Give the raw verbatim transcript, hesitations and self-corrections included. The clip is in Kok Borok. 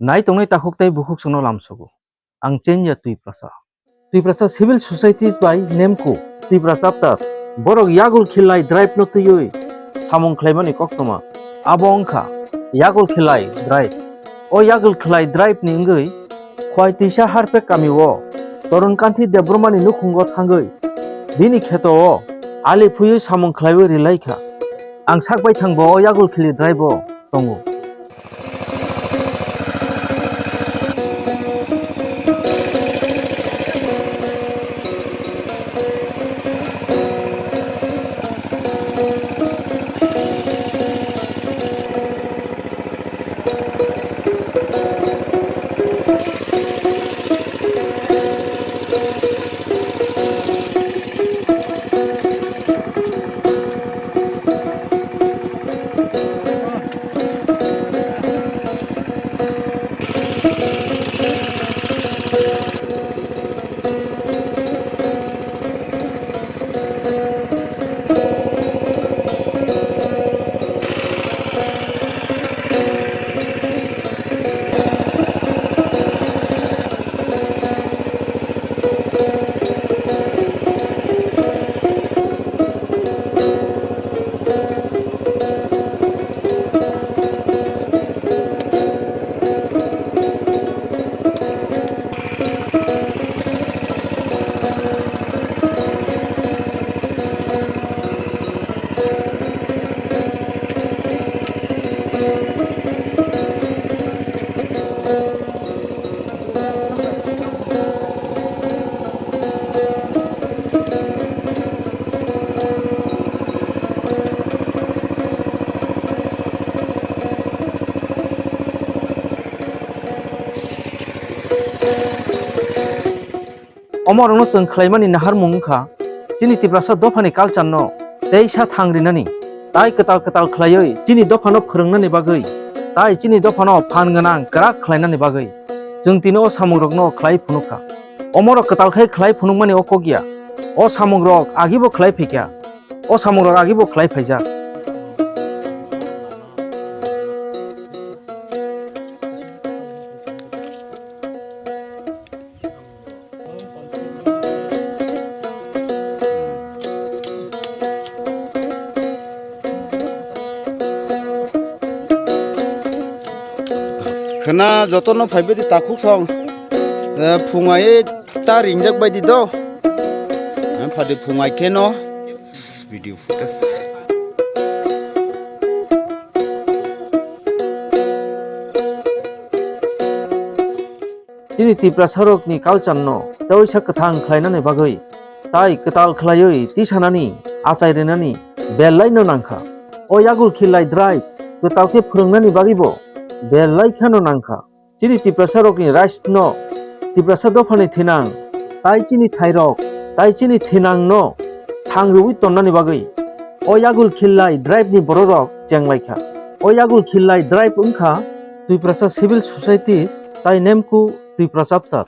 Nai tongnai takhuk tei bukhuk chwngno lamsogo. Ang chengya Twiprasa. Twiprasa Civil Societies bai nemku Twiprasa chapter. Borok Yagul Khilai drive no twiwi samung khlaimani koktwma. Abo wngkha Yagul Khilai drive. O Yagul Khilai drive ni wngwi Khwai Twisa Harpek kami o Torun Kanthi Debbarma ni nukhungo thangwi bini kheto o ali phuiwi samung khlaiwi rilai kha. Ang sak baithang bo o Yagul Khilai drive o tongo. Omorokno chwng khlaimani naharmung wngkha chini Tiprasa dophani culture no teisa thang rinani, tai kwtal kwtal khlaiwi chini dophano phwrwngnani bagwi, tai chini dophano phan gwnang kwrak khlainani bagwi chwng tini o samungrokno khlai phunukha. Omorok kwtal khe khlai phunukmani o kok ya, o samungrok agibo khlai phaikha, o samungrok agibo khlai phaijak. Khwna jotono phaibai di takhuk thong. Eh, phungai ta ringjak bai di do. Eh, phadi phungai kheno. Video footage. Chini Tiprasarokni culture no teisa kwthang khlainani bagwi tai kwtal khlaiwi tisanani, achai rinani belai no nangkha. O Yagul Khilai drive kwtal khe phwrwngnani bagwibo belai kheno nangkha. Chini Tiprasarokni rights no, Tiprasa dophani thinang, tai chini thairok, tai chini thinang no thang rwui tonnani bagwi o Yagul Khilai drive ni bororok chenglaikha. O Yagul Khilai drive wngkha Twiprasa Civil Societies tai nemku Twiprasa chapter.